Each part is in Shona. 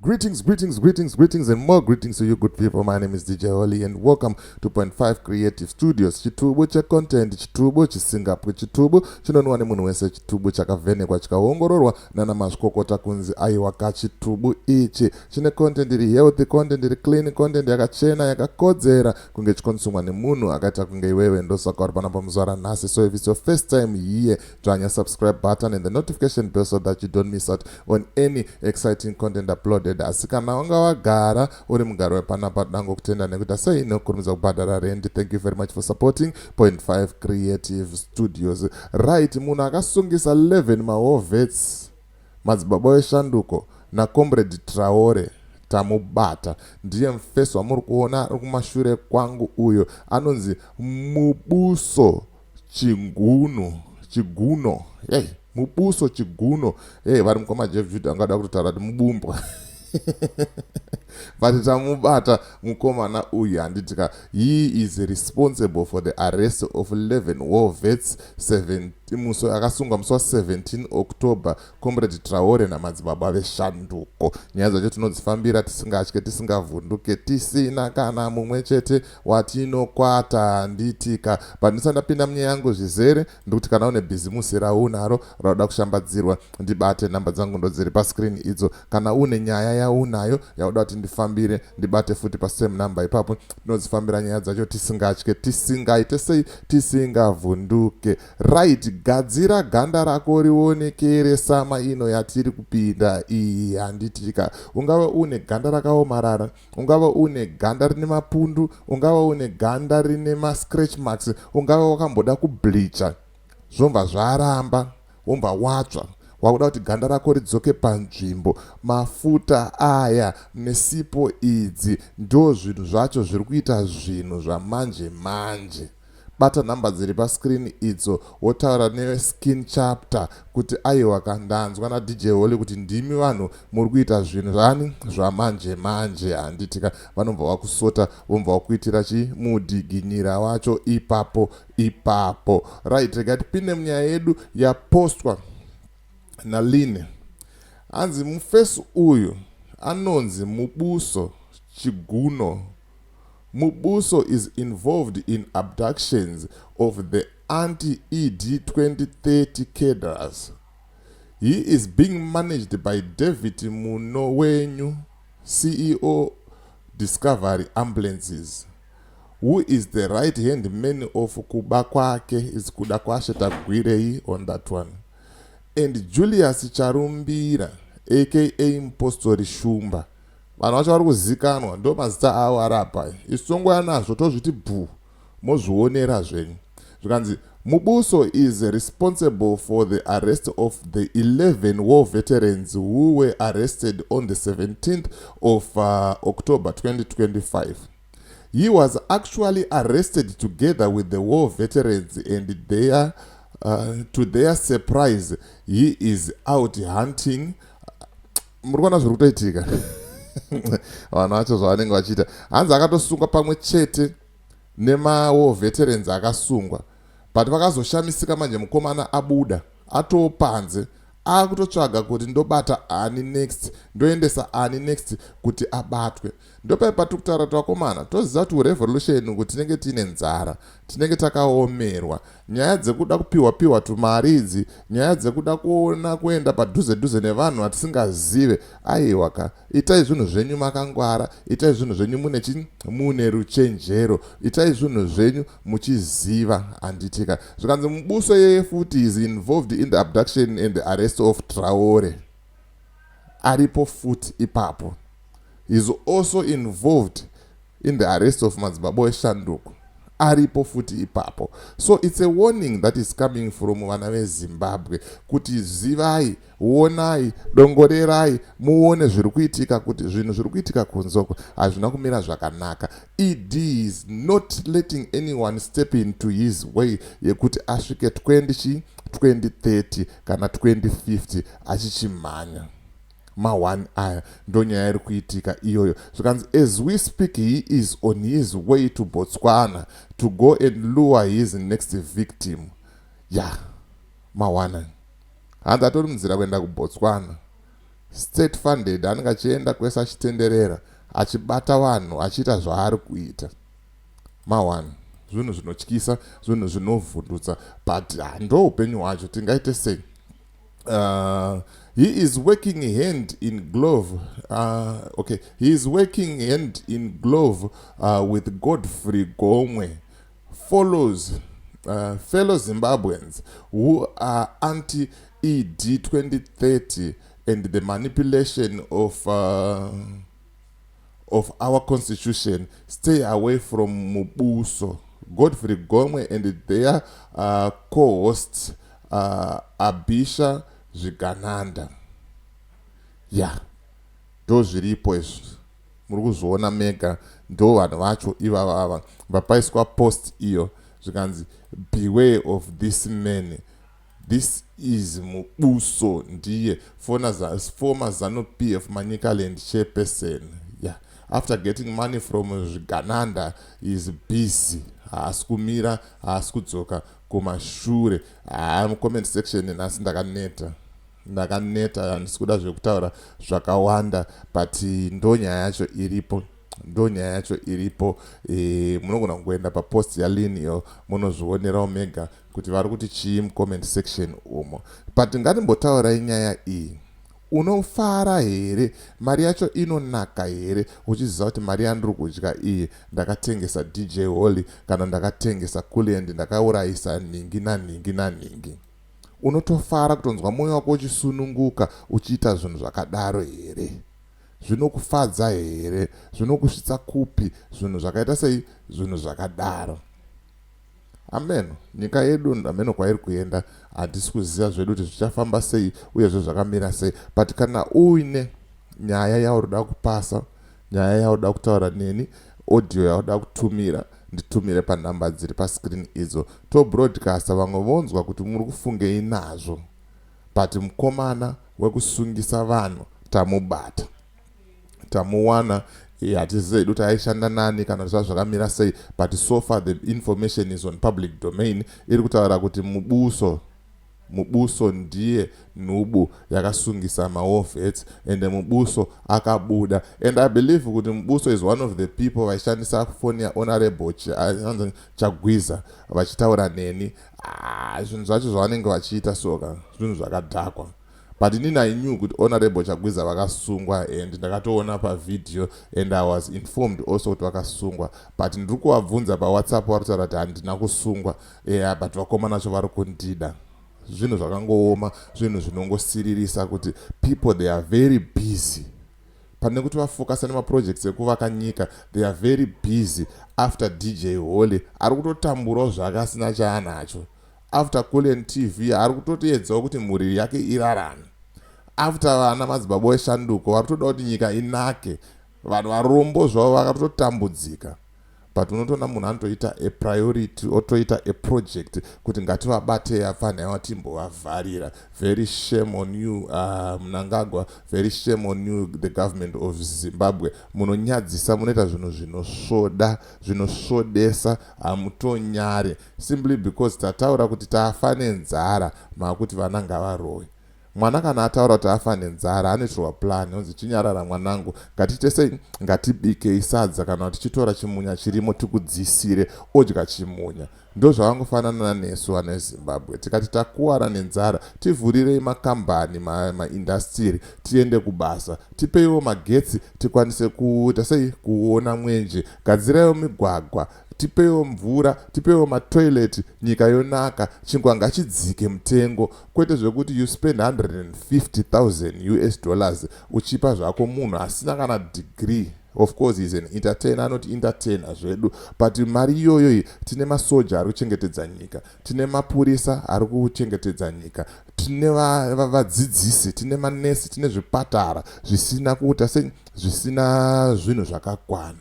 Greetings, greetings, greetings, greetings, and more greetings to you good people. My name is DJ Holly and welcome to Point 5 Creative Studios. Chitubu checontent, chitubu chisingapwe, chitubu chinonwa nemunhu wese, chitubu chakavhenekwa chikaongororwa nana mazvikokota kunzi aiwa kachitubu ichi chine content iri healthy, content iri clean, content yakachena, yakakodzera kunge chikonsumwa nemunhu akaita kunge iwewe. Ndosaka uri panapa muzuva ranhasi. So if it's your first time here, dzvanya subscribe button and the notification bell so that you don't miss out on any exciting content uploaded. Asi kana wanga wagara uri mugari wepanapa, dangokutenda nekuti sei nekukurumidza kubhadhara rent. Thank you very much for supporting Point 5 Creative Studios. Right, munhu akasungisa 11 mawar vets, madzibaba eshanduko nacomrade Traore, tamubata. Ndiye mufesi wamuri kuona ari kumashure kwangu uyo, anonzi Mubuso Chigunu. Chiguno, hey, Mubuso Chiguno. Hey, vari mukoma Jeff Jude angada kutotaura kuti mubumbwa, but tamubata mukomana uyu, handitika? He is responsible for the arrest of 11 war vets. Musi akasungwa musi wa17 October, Comrade Traore namadzibaba veshanduko. Nyaya dzacho tinodzifambira tisingatye, tisingavhunduke, tisina kana mumwe chete watinokwata, handitika? But ndisati ndapinda munyaya yangu zvizere, ndikuti kana une bhizimusi raunaro rauda kushambadzirwa, ndibate. Namba dzangu ndodziri pascreen idzo. Kana une nyaya yaunayo yauda kuti ndifambire, ndibate futi pasame number ipapo. Tinodzifambira nyaya dzacho tisingatye, tisingaite sei, tisingavhunduke. Right, gadzira ganda rako rionekere summer ino yatiri kupinda iyi, handitika? Ungava une ganda rakaomarara, ungava une ganda rine mapundu, ungava une ganda rine mascratch marks, ungava wakamboda kubleacha zvobva zvaramba, wobva watsva, wakuda kuti ganda rako ridzoke panzvimbo, mafuta aya nesipo idzi ndo zvinhu zvacho zviri kuita zvinhu zvamanje manje. Bata nhamba dziri pascreen idzo, wotaura neSkin Chapter kuti aiwa, kandanzwa naDJ Holly kuti ndimi vanhu muri kuita zvinhu zvani zvamanje manje, handitika? Vanobva vakusota, vobva vakuitira chimudhiginyira wacho ipapo ipapo. Right, rega tipinde munyaya yedu yapostwa naline. Hanzi mufesi uyu anonzi Mubuso Chiguno. Mubuso is involved in abductions of the anti-ED 2030 cadres. He is being managed by David Munowenyu, CEO Discovery Ambulances, who is the right hand man of Kuba Kwake, is Kuda Kwashe Tagwirei on that one, and Julius Charumbira, aka Mpostori Shumba. Vanhu vacho vari kuzikanwa, ndo mazita avo ari apa. Isu tongoya nazvo, tozviti bhu, mozvionera zvenyu. Zvikanzi Mubuso is responsible for the arrest of the 11 war veterans who were arrested on the 17th of October 2025. He was actually arrested together with the war veterans and to their surprise, he is out hunting. Muri kuona zviri kutoitika, vanhu vacho zvavanenge vachiita. Hanzi akatosungwa pamwe chete nemawar veterans akasungwa, but vakazoshamisika manje mukomana abuda atopanze, akutotsvaga kuti ndobata ani next, ndoendesa ani next kuti abatwe. Ndopai patiri kutaura kuti vakomana, toziva kuti revolution kuti tinenge tiine nzara, tinenge takaomerwa, nyaya dzekuda kupiwa piwa tumari idzi, nyaya dzekuda kuona kuenda padhuze dhuze nevanhu vatisingazive. Aiwa ka, itai zvinhu zvenyu makangwara, itai zvinhu zvenyu mune chi mune ruchenjero, itai zvinhu zvenyu muchiziva, handitika? Zvikanzi Mubuso yeye futi is involved in the abduction and the arrest of Traore. Aripo futi ipapo. Is also involved in the arrest of madzibaba eshanduko. Aripo futi ipapo. So it's a warning that is coming from vana veZimbabwe kuti zivai, onai, dongorerai, muone zviri kuitika, kuti zvinhu zviri kuitika kunzoko hazvina kumira zvakanaka. ED is not letting anyone step into his way yekuti asvike 20 2030 kana 2050 achichimhanya ma1 aya. Ndonyaya iri kuitika iyoyo. Zvikanzi as we speak, he is on his way to Botswana to go and lure his next victim. Ya, yeah, ma1 hanzi atori munzira kuenda kuBotswana. State funded, anenge achienda kwese achitenderera, achibata vanhu, achiita zvaari kuita. Ma1 zvinhu zvinotyisa, zvinhu zvinovhundutsa, but ndo upenyu hwacho, tingaite sei? He is working hand in glove, okay, he is working hand in glove with Godfrey Gomwe. Follows fellow Zimbabweans who are anti ED 2030 and the manipulation of our constitution, stay away from Mubuso. Godfrey Gomwe and their co-hosts, Abisha Zvigananda. Ya, yeah. Ndo zviripo izvi, muri kuzviona mega. Ndo vanhu vacho ivavava vapaiswa post iyo, zvikanzi, "Beware of this man." This is Mubuso, ndiye former ZANU PF Manicaland chairperson. Yeah, after getting money from Zvigananda is busy, haasi kumira, haasi kudzoka kumashure. Haa, mucomment section nhasi ndakaneta, ndakaneta, handisi kuda zvekutaura zvakawanda, but ndo nyaya yacho iripo, ndo nyaya yacho iripo. Munogona kungoenda papost yalinio, munozvionerawo mega kuti vari kuti chii mucomment section umo. But ngatimbotaurai nyaya iyi. Unofara here? Mari yacho inonaka here, uchiziva kuti mari yandiri kudya iyi ndakatengesa DJ Holly, kana ndakatengesa Kulliant, ndakaurayisa nhingi nanhingi nanhingi? Unotofara kutonzwa mwoyo wako uchisununguka uchiita zvinhu zvakadaro here? Zvinokufadza here? Zvinokusvitsa kupi zvinhu zvakaita sei, zvinhu zvakadaro? Ameno nyika yedu, ameno kwairi kuenda. Hatisi kuziva zvedu kuti zvichafamba sei, uyezve zvakamira sei. But kana uine nyaya yauri kupasa, nyaya yauda kutaura neni, audio yauda kutumira, nditumire panhamba dziri pascreen idzo, tobroadcasta, vamwe vonzwa kuti muri kufungei nazvo. But mukomana wekusungisa vanhu tamubata, tamuwana. Hatizivi hedu kuti aishanda nani kana kuti zvakamira sei, but so far the information is on public domain, iri kutaura kuti Mubuso, Mubuso ndiye nhubu yakasungisa mawar vets, and Mubuso akabuda. And I believe kuti Mubuso is one of the people vaishandisa foni yaHonorable Chagwiza vachitaura neni. Ah, zvinhu zvacho zvavanenge vachiita soka, zvinhu zvakadhakwa. But inini I knew kuti Honorable Chagwiza vakasungwa, and ndakatoona pavhidhiyo, and I was informed also kuti vakasungwa. But ndiri kuvabvunza paWhatsApp, vari kutaura kuti handina kusungwa. Yeah, but vakomana vacho vari kundida. Zvinhu zvakangooma, zvinhu zvinongosiririsa kuti people, they are very busy. Pane kuti vafokasa nemaprojects ekuvaka nyika, they are very busy after DJ Holly ari kutotamburawo zvakasina chaanacho, after Kulliant TV ari kutotiedzawo kuti mhuri yake irarame, after vana madzibaba weshanduko vari kutoda kuti nyika inake. Vanhu varombo zvavo vakatotambudzika, but unotoona munhu anotoita a priority, otoita a project kuti ngativabatei apfanhaiwa, timbovavharira. Very shame on you, Mnangagwa. Very shame on you, the government of Zimbabwe. Munonyadzisa, munoita zvinhu zvinosvoda, zvinosvodesa, hamutonyare. Simply because tataura kuti tafa nenzara, maakuti vana ngavarowe. Mwana kana ataura kuti afa nenzara, anoitirwa plan, onzi, "Chinyarara mwanangu, ngatiite sei? Ngatibikei sadza, kana kuti tichitora chimunya chirimo tikudzisire." Odya chimunya. Ndo zvavangofanana nesu vana veZimbabwe. Tikati takuwara nenzara, tivhurirei makambani, maindastiri, tiende kubasa, tipeiwo magetsi, tikwanise kuita sei, kuona mwenje, gadziraiwo migwagwa, tipeiwo mvura, tipeiwo matoilet, nyika yonaka. Chingwa ngachidzike mutengo, kwete zvekuti you spend 150,000 US dollars uchipa zvako munhu asina kana degree. Of course is an entertainer, anoti entertainer zvedu, but mari iyoyo, tine masoja ari kuchengetedza nyika, tine mapurisa ari kuchengetedza nyika, tine vadzidzisi, tine manesi, tine zvipatara zvisina kuita sei, zvisina zvinhu zvakakwana.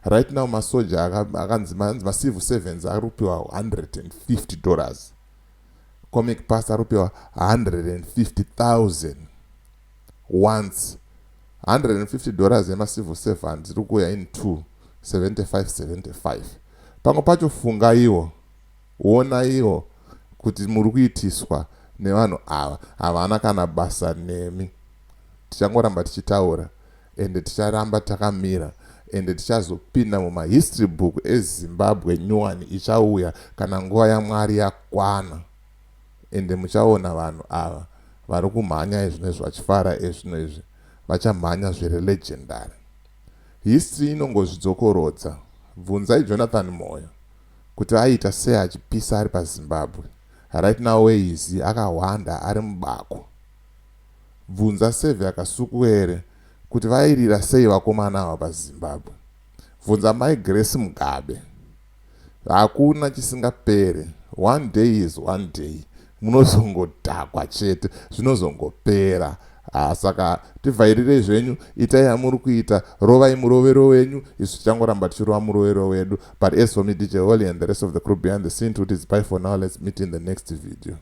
Right now masoja akanzi macivil servants ari kupiwa $150, comic pastor ari kupiwa 150,000 once. $150 yemacivil servant iri kuuya in 2 75 75. Pamwe pacho fungaiwo, onaiwo kuti muri kuitiswa nevanhu ava, havana kana basa nemi. Tichangoramba tichitaura ende ticharamba takamira, ende tichazopinda mumahistory book eZimbabwe nyowani ichauya kana nguva yaMwari yakwana. Ende muchaona vanhu ava vari kumhanya ezvino izvi vachifara ezvino izvi vachamhanya zviri legendary. History inongozvidzokorodza. Bvunzai Jonathan Moyo kuti aiita sei achipisa ari paZimbabwe. Right now where is he? Akahwanda ari mubako. Bvunza Saviour Kasukuwere kuti vairira sei vakomana ava paZimbabwe. Bvunza Mai Grace Mugabe. Hakuna chisingapere. One day is one day. Munozongodhakwa chete, zvinozongopera. Ah, saka tivhairirei zvenyu, itai yamuri kuita, rovai murovero wenyu, isu tichangoramba tichirova murovero wedu. But as for me, DJ Holly and the rest of the crew behind the scene, it is bye for now. Let's meet in the next video.